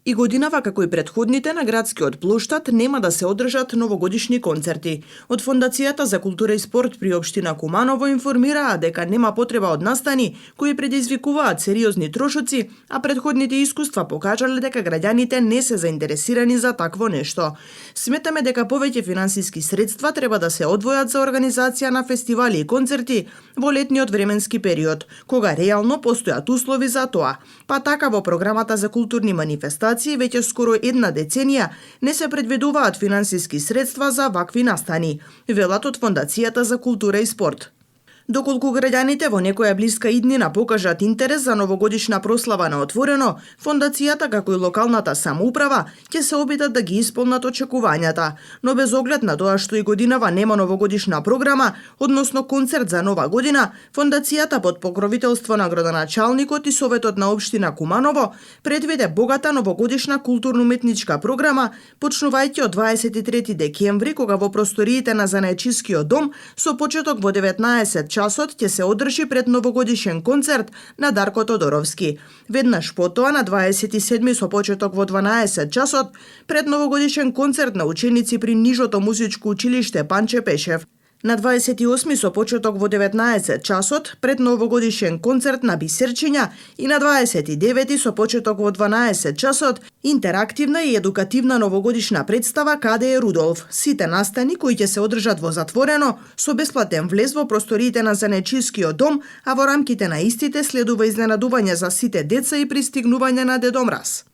И годинава, како и претходните, на градскиот плоштад нема да се одржат новогодишни концерти. Од Фондацијата за култура и спорт при општина Куманово информираа дека нема потреба од настани кои предизвикуваат сериозни трошоци, а претходните искуства покажале дека граѓаните не се заинтересирани за такво нешто. Сметаме дека повеќе финансиски средства треба да се одвојат за организација на фестивали и концерти во летниот временски период, кога реално постојат услови за тоа. Па така во програмата за културни манифестации веќе скоро една деценија не се предвидуваат финансиски средства за вакви настани, велат од Фондацијата за култура и спорт. Доколку граѓаните во некоја блиска иднина покажат интерес за новогодишна прослава на отворено, Фондацијата како и локалната самоуправа ќе се обидат да ги исполнат очекувањата, но без оглед на тоа што и годинава нема новогодишна програма, односно концерт за Нова година, Фондацијата под покровителство на градоначалникот и Советот на општина Куманово предвиде богата новогодишна културно-уметничка програма, почнувајќи од 23 декември, кога во просториите на Занајчискиот дом со почеток во 19 часот ќе се одржи пред новогодишен концерт на Дарко Тодоровски. Веднаш потоа на 27 со почеток во 12 часот пред новогодишен концерт на ученици при Нижото музичко училиште Панче Пешев. На 28 со почеток во 19 часот пред новогодишен концерт на Бисерчиња и на 29 со почеток во 12 часот интерактивна и едукативна новогодишна представа Каде е Рудолф. Сите настани кои ќе се одржат во затворено со бесплатен влез во просториите на Занајчискиот дом, а во рамките на истите следува изненадување за сите деца и пристигнување на Дедо Мраз.